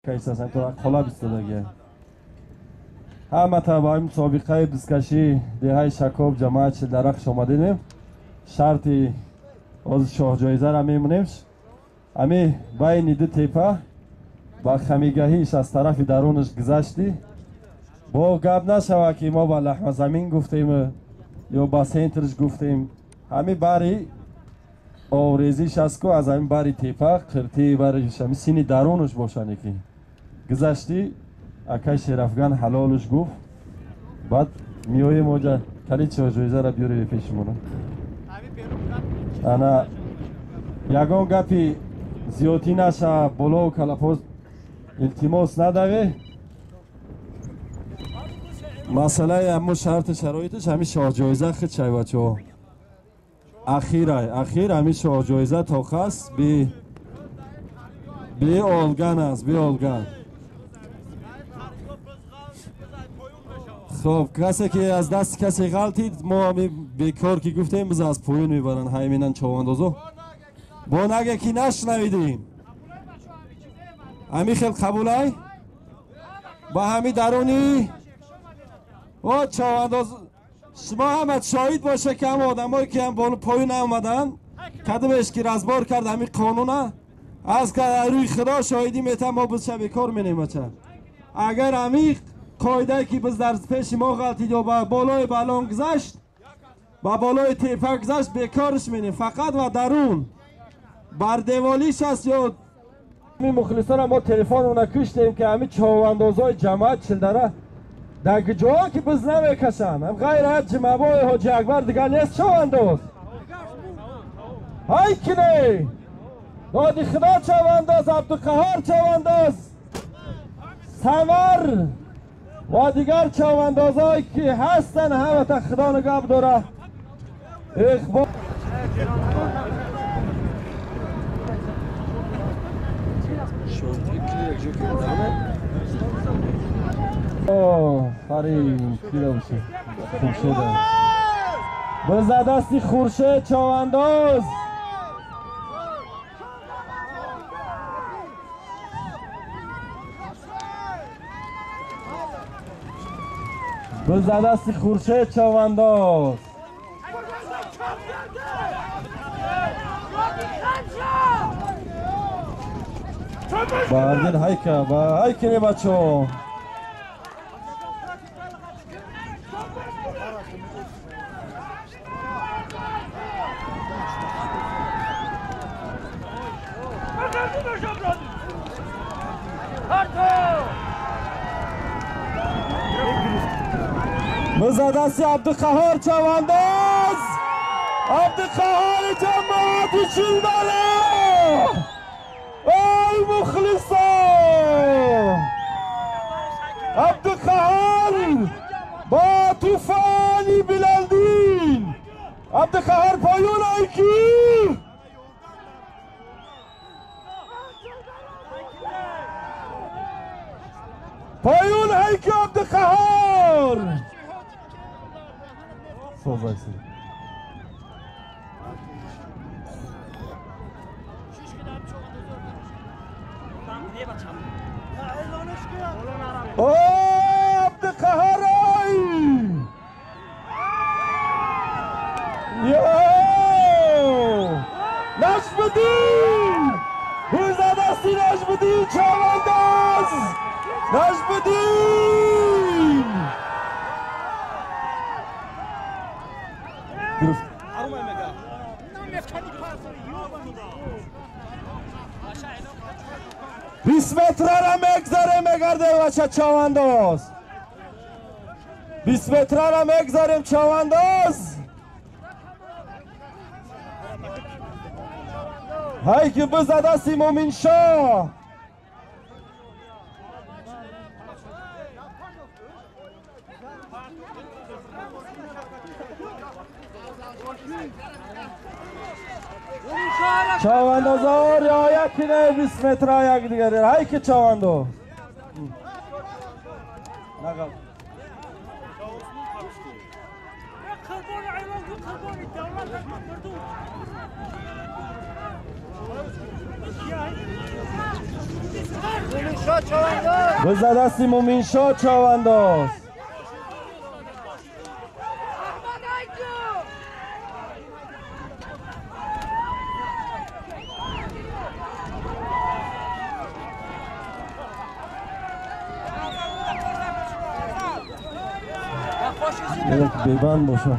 Кайсасан то қолаб истодаги. Ҳамата ба мусобиқаи бизкашӣ деҳаи Шакоб ҷамоат Чилдара хуш омадедем. Шарти ҳозир шоҳҷоизара мемонем. Ами байни ду тепа ба хамигаҳиш аз тарафи дарунаш гузаштӣ. Бо гап нашава ки мо ба лаҳмазамин гуфтем ё ба центрш гуфтем. Ҳами бари оврезиш аст ку аз ҳами бари тепа қиртии бариш ҳами сини дарунаш бошане ки гузаштӣ акай Шерафган ҳалолш гуфт. Баъд миёем оҷа калид шоҳҷоизара биёре пешимона. Ана ягон гапи зиёдтӣ наша боло калапоз илтимос надаве. Масъалаи ҳамо шарту шароиташ ҳами шоҳҷоиза хид шай бачаҳо. Ахирай, ахир ҳами шоҳҷоиза тоқаст би олган аст, би олган. Хоб, касе ки аз дасти касе ғалтид, мо ҳами бекор ки гуфтем, биз аз поён мебаранд ҳайминан човандозо. Бо наге ки нашнавидем. Ҳами хел қабулай? Ба ҳами даруни о човандоз шумо ҳама шоҳид боша ки ҳама одамое ки ҳам боло поён наомаданд, кадомеш ки разбор кард ҳами қонуна, аз рӯи худо шоҳидӣ метам мо бизша бекор менем бача. Агар ҳами қоидае ки биз дар пеши мо ғалтид ё ба болои балон гузашт, ба болои тепа гузашт, бекорш менем. Фақат ва дарун бар деволиш аст ё ҳами мухлисона мо телефонона куштем ки ҳами човандозои ҷамоат Чилдара дар ҷое ки биз намекашанд, ғайр аз ҷимабои Ҳоҷи Акбар дигар нест човандоз. Ҳай кине доди худо човандоз, Абдуқаҳор човандоз, Самар ва дигар човандозое ки ҳастанд, ҳамата худо нигоҳ дора. Иқбол Фарин, Хуршед. Биза дасти Хуршед човандоз. Биза дасти Хуршед човандоз. Бардин ҳайка, ба ҳайкини бачо. Биза дасти Абдуқаҳор човандоз. Абдуқаҳори ҷамоати Чилдара. Ой мухлисо! Абдуқаҳор бо тӯфони Билалдин. Абдуқаҳор поён айки. Поён айки Абдуқаҳор. Созайси. О, Абдуқаҳор ай! Йо! Наҷмиддин! Биза дасти Наҷмиддин човандоз! Наҷмиддин! Гирифт. 20 метрара мегзарем мегардем бача човандоз. 20 метрара мегзарем човандоз. Ҳай ки биза дасти Муминшоҳ. Човандозо риоя кине 20 метра якдигаре. Ҳай ки човандоз. بزا دستی مومین شاه چاونداز. بیبند باشه.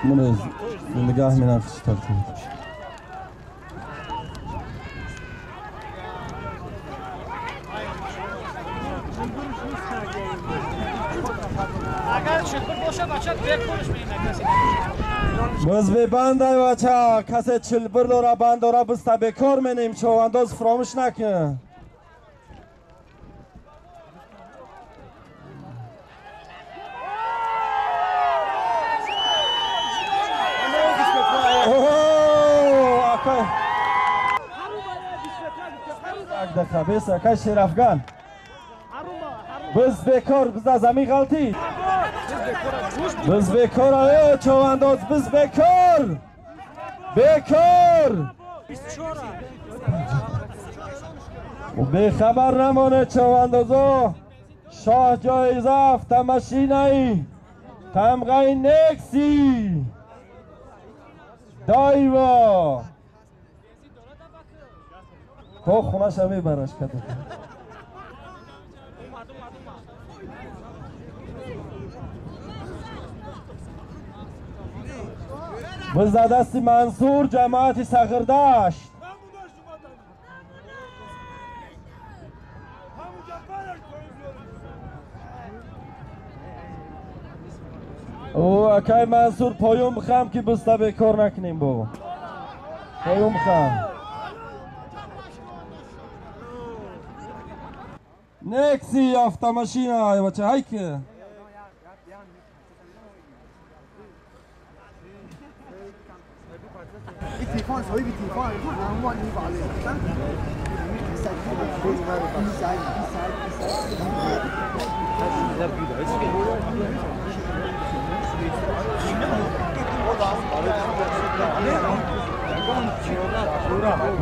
من نگاه می نفس ترتیب. باز بیبند ای بچه کسی چلبر داره بند داره بسته بیکار منیم چوانداز فراموش نکن. دقیقه بیس اکای شیرافغان بز بیکار بز از زمین غلطی بز بیکار ای چوانداز بز بیکار بیکار و بیخبر نمانه چواندازا. شاه جایزه افتماشینه تمغه نکسی دایوا تا خونش هم میبرش کرده. بز دستی منصور جماعت سغردشت. او اکای منصور پایون بخم که بسته بیکار نکنیم با پایون بخم. نکسی افتماشینا ای بچه های که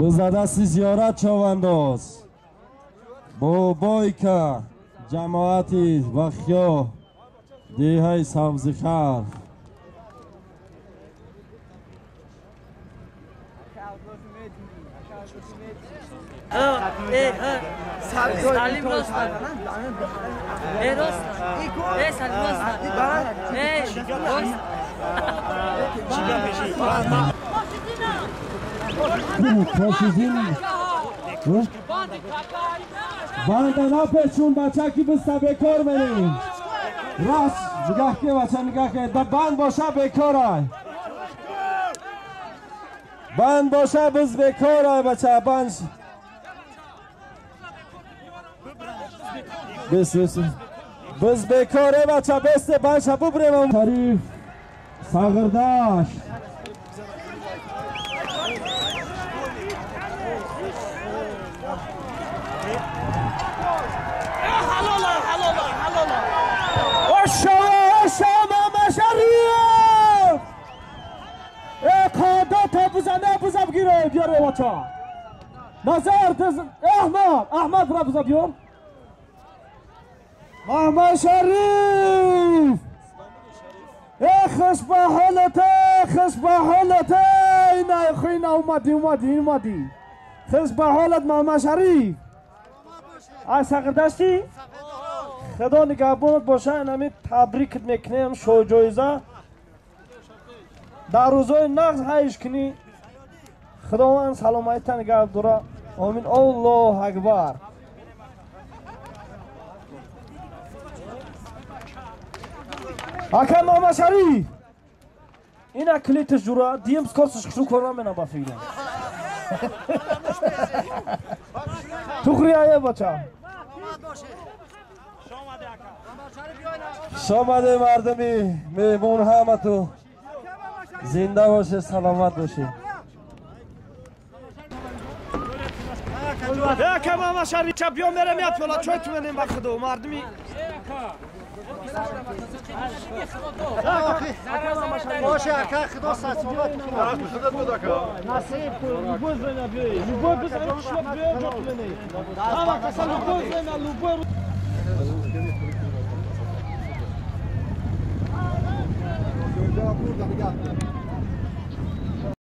بزدستی زیارت چوانداز بابایکا جماعتی وخیا دیهای سبزخر. بانده نپیچون بچه کی بسته بیکار بریم. راست نگاه که بچه نگاه که بند باشه بیکار بند باشه بز بیکار بچه بند بس بس بز بیکاره بچه بسته بند شه ببریم. شریف سغردشت بیاره بچه نظر احمد احمد را بزا بیار. محمد شریف ای خوش به حالت خوش به حالت اینا خوینا اومدی اومدی اومدی خوش به حالت محمد شریف. از سقردشتی خدا نگهبانت باشه. اینمی تبریکت میکنیم شو جایزه در روزای نقض هایش کنی. خداوند سلامتی نگه داره. آمین. الله اکبر. اکا محمد شریف اینا کلیتش جورا دیم سکورسش خشو کنم اینا با فکرم تخری آیه بچه. شامده مردمی میمون همه تو زنده باشه سلامت باشه. اکا محمد شریف بیا میرم یاد فلا چای تو منیم با خدا مردمی. باشه اکا خدا سلامت نصیب любой время биёй любой бизани қишлоқ биёй ҷо кунед ҳама каса любой время любой.